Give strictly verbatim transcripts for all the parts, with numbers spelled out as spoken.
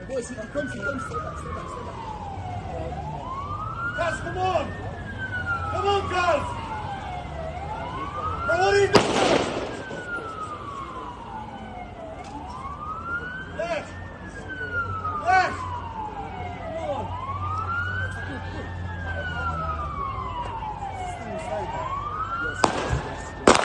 Boys, he comes, he comes. Stay back, stay back, stay back. Guys, come on! Come on, guys! Now what are you doing? Left! Left! Come on! Stay inside, man. Yes, yes, yes, yes.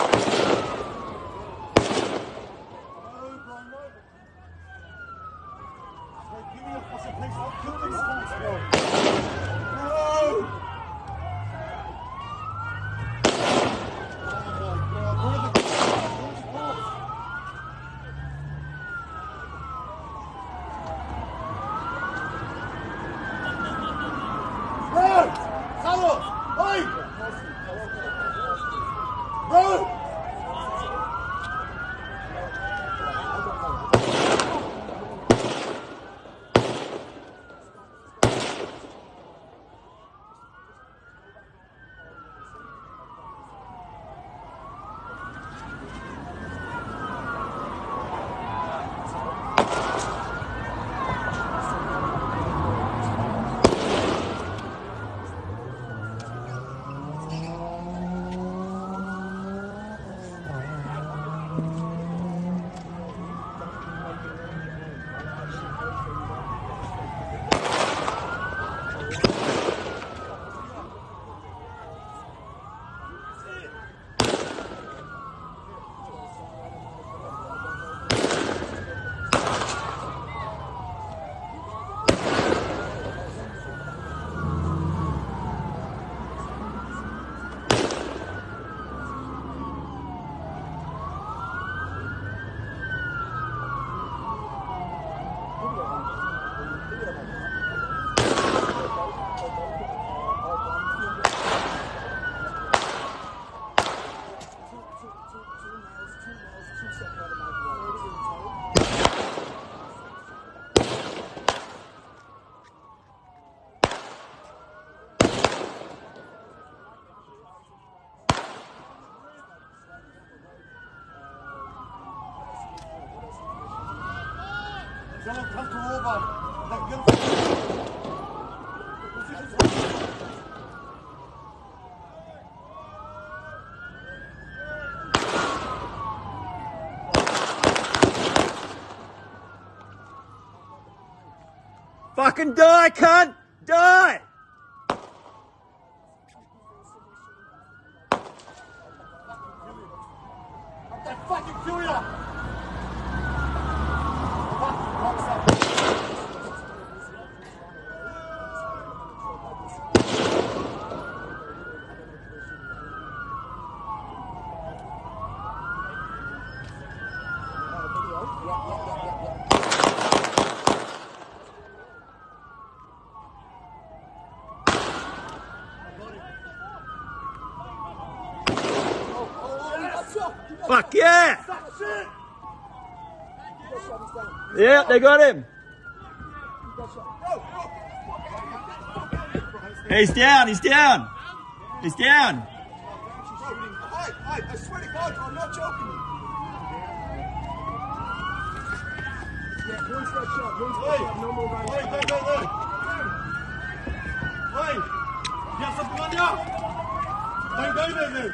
Someone come to over. Like, you know, positions. Fucking die, cunt! Die! What the fucking Fury? Fuck yeah! Yeah, they got him. Hey, he's down, he's down. He's down. Hey, hey, I swear to God, I'm not joking. Yeah, one step shot, one step shot, no more running. Hey, hey, hey, hey. Hey, you got something on you? Don't go there, then.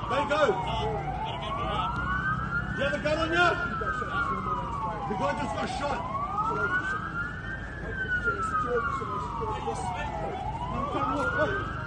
Don't go. You have a gun on you? The guy just got shot. I'm coming up.